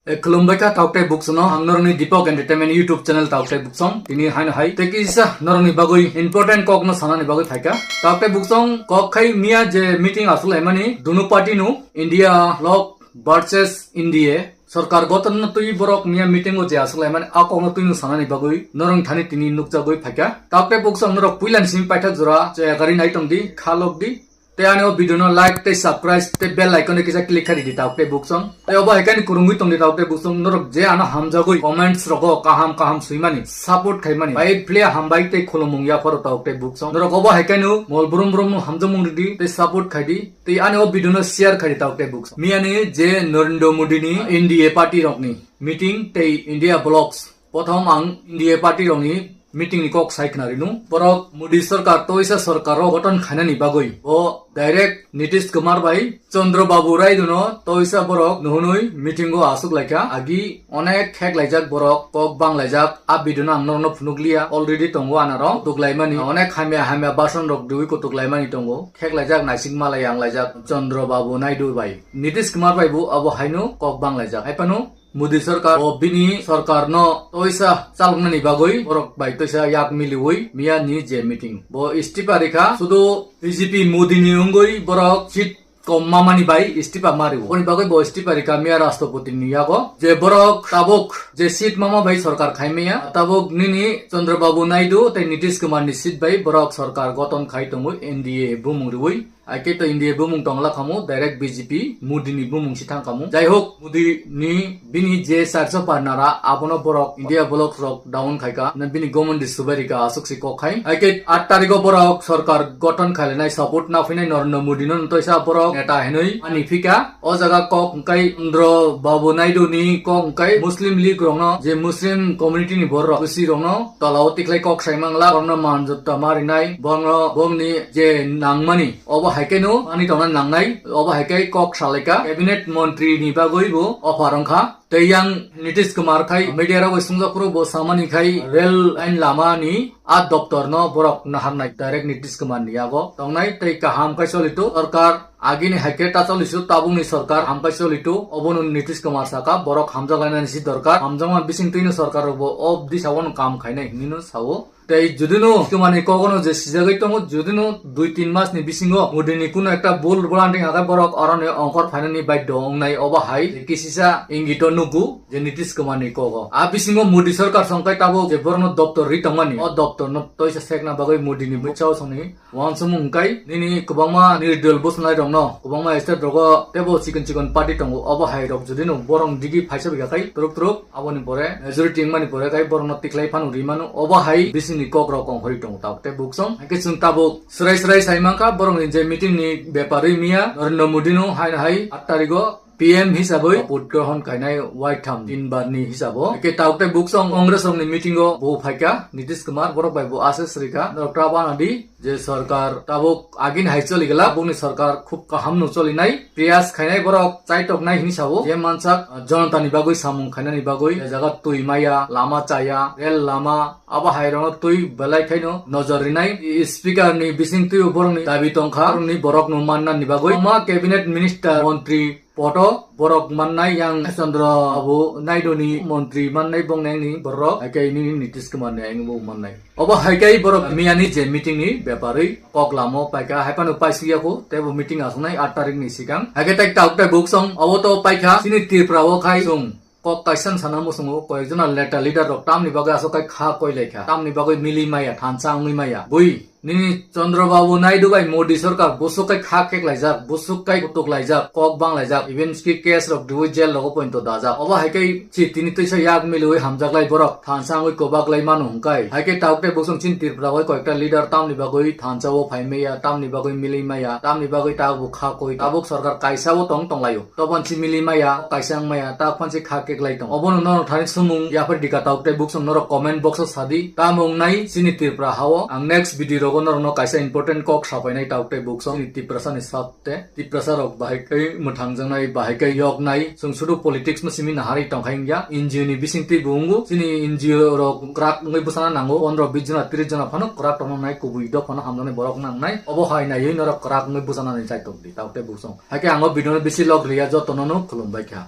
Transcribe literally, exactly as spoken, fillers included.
E, khulumbai kha tauk tei buksong no, ang norokni Deepak Entertainment YouTube channel tauk tei buksong. Tini haino hai tei kisa norokni bagwi important kok no sanani bagwi phaikha. Tauk tei buksong kok khai miya je meeting aswk laimani dunu party no, India bloc versus N D A sorkar goton no twi borok miya meeting o je aswk laimani a kok no twi no sanani bagwi norokni thani tini nukjagwi phaikha. Tauk tei buksong norok puilani simi paithak jora chaya gari nai tong di, kha lok di. Tei ani o video no like tei subscribe tei bell icon no kisa click khai di tauk tei buksong. Tei obo hai khe ani kwrwngwi tong di tauk tei buksong. Norok je ano hamjagwi comments rogo kaham kaham swimani, support khaimani bai phle hambai tei khulumung yapharo tauk tei buksong. Norok obo hai khe no mol brum brum no hamjakmung ridi tei support khai di. Tei ani o video no share khai di tauk tei buksong. Miyani je Narendra Modi ni N D A party rokni meeting tei India blocs. Prothom ang N D A party rokni meeting ni kok sai khna rinu. Borok Modi sarkar toisa sarkar o goton khainani bagwi bo direct Nitish Kumar bai Chandra Babu Naidu no toisa borok nuhunwi meeting o aswk laikha. Agi onek khek laijak borok kok bang laijak. A video no ang norokno phunuk liya. Already tongo anaro kutuk laimani. Onek hamya hamya bason rok riwi kutuk laimani tongo. Khek laijak naisik malai ang laijak Chandra Babu Naidu bai. Nitish Kumar bai bo abo haino kok bang laijak. Hai phano Modi sarkar o bini sarkar no toisa chaloknani bagwi borok bai toisa yak miliwi miya ni je meeting. Bo istifa rikha sudu B J P Modi ni wngwi borok seat kom mamani bai istifa mario. Boni bagwi bo istifa rikha miya Rashtrapati ni yago. Je borok tabuk je seat mama bai sarkar khai maya, tabuk nini Chandra Babu Naidu tei Nitish Kumar ni seat bai borok sarkar goton khai tongwi N D A bumung riwi. Hai khe to India bumung tongla khamu, direct B J P, Modi ni bumung si thang khamu. Jai hok, Modi ni bini je charso par nara, abono borok India bloc rok down khai kha, na bini government ni subai rika aswk si kok khai. Hai khe aat tarikh o borok sarkar goton khailainai support na phinai Narendra Modi no toisa borok neta hinwi ani phika. O jaga kok hwnkhe Chandra Babu Naidu ni kok hwnkhe Muslim League rokno, je Muslim community ni borok, kusi rokno tola o tikhlai kok sai mangla, borokno man jutta marinai, borokno, borokni je nangmani, obo hai khe no ani tongna nangnai, obo hai khe kok salaikha, cabinet montri ni bagwi bo offer wngkha. Tei yang Nitish Kumar khai media rok bai sungjaphuru bo samani khai rail line lama ni a doptor no borok naharnai direct Nitish Kumar ni yago tongnai tei kaham khai cholitu sarkar. Agini hai khe ta cholisu tabukni sarkar hampai cholitu, obono Nitish Kumar saka, borok hamjak lainani si dorkar, hamjakma bising twino sarkar rokbo o disao no kam khainai hinwi no sao. Tei judino Kumar ni kogono je sijagwi tongo, judino dui tin mas ni bisingo Modi ni kuno ekta bul bolanting hakai borok oroni ongkor phainani baidho wngnai, obo hai kisisa ingito nugo je Nitish Kumar ni kogo. A bisingo Modi sarkar songkai tabuk je borokno doptor ri tongmani, o doptor no toisa sekna bagwi Modi ni bwsao songni Wansukmung hwnkhe nini kwbangma nirdol bwswnairokno, kwbangma state rogo teibo chikon chikon party tongo, obo hai rok jodi no borok digi phaisa bikha khai twrwk twrwk, aboni pore majority wngmani pore khai borokno tikhlai phano ri mano, obo hai bisingni kok rok konghori tongo tabuk tei buksong. Hwnkhe chwng tabuk swrai swrai sai mankha borokni je meeting ni bepar wi miya Narendra Modi no hai hai aat tarigo P M hisabwi shapot grohon khainai waitham tin barni hisabo. Hwnkhe tabuk tei buksong Congress rokni meeting o bo phaikha Nitish Kumar, borok bai bo aswk srikha, norok ta banadi je sorkar tabuk agini hai choli glak, bokni sorkar khub kaham no cholinai, priyas khainai borok chaitoknai hinwi sabo, je mansak, ah, jonotani bagwi samung khainani bagwi, je jaga twi maya, lama chaya, rel lama, abo hai rokno twi belai khaino nojor rinai. I speaker ni bising twi borokni dabi tongkha, borokni borokno mannani bagwi. Kwbangma cabinet minister, montri, poto borok mannai, yang Chandra Babu Naidu ni montri mannai, bongni angni borok, hai khe nini Nitish Kumar ni ang bo mannai. Obo hai khe borok miyani je meeting ni bepar wi kok lamo paikha, hai phano paisukya kho, teibo meeting asongnai aat tarik ni sikang. Hai khe tei tabuk tei buksong obo to paikha, chini Tripura o khai chwng kok kaisa sana muchungo, koyekjona neta leader rok tamni bagwi aswk khai kha koi laikha, tamni bagwi mili maya, thansa wngwi maya. Bui, nini Chandra Babu Naidu bai Modi sorkar busuk khai kha kek laijak, busuk khai kutuk laijak, kok bang laijak, even ki case rok riwi jail rogo pointo dajak. Obo hai khe chi tini twisa yak miliwi hamjak lai borok, thansa wngwi kwbak lai mano hwnkhe. Hai khe tabuk tei buksong chini Tripura bai koyekta leader tamni bagwi thansa o phai maya, tamni bagwi mili maya, tamni bagwi tabuk kha koi, tabuk sorkar kaisa o tong tong laio. Tobon si mili maya, kaisa wng maya, ta phonsi kha kek lai tong. Obono norok thani sumung yapri dika tabuk tei buksong norok comment box o sadi. Tamo wngnai chini Tripura hao. Ang next video rogo norokno kaisa important kok sapainai tabuk tei buksong chini Tiprasa ni sap te. Tiprasa rok bahai kai mwthang jangnai, bahai kai yoknai. Chwng sudu politics no simi naharwi tongkha wngya. N G O ni bising twi bo wngo. Chini N G O rok kwrak wngwi bwsana nango. Pondro bis jona, tris jona phano kwrak tongna nai, kubui dok phano hamjaknai borok nangnai. Obo hai naiwi norok kwrak wngwi bwsanani chaitok di tabuk tei buksong. Hai khe ang o video no bisi log riya, jotono no khulumbai kha.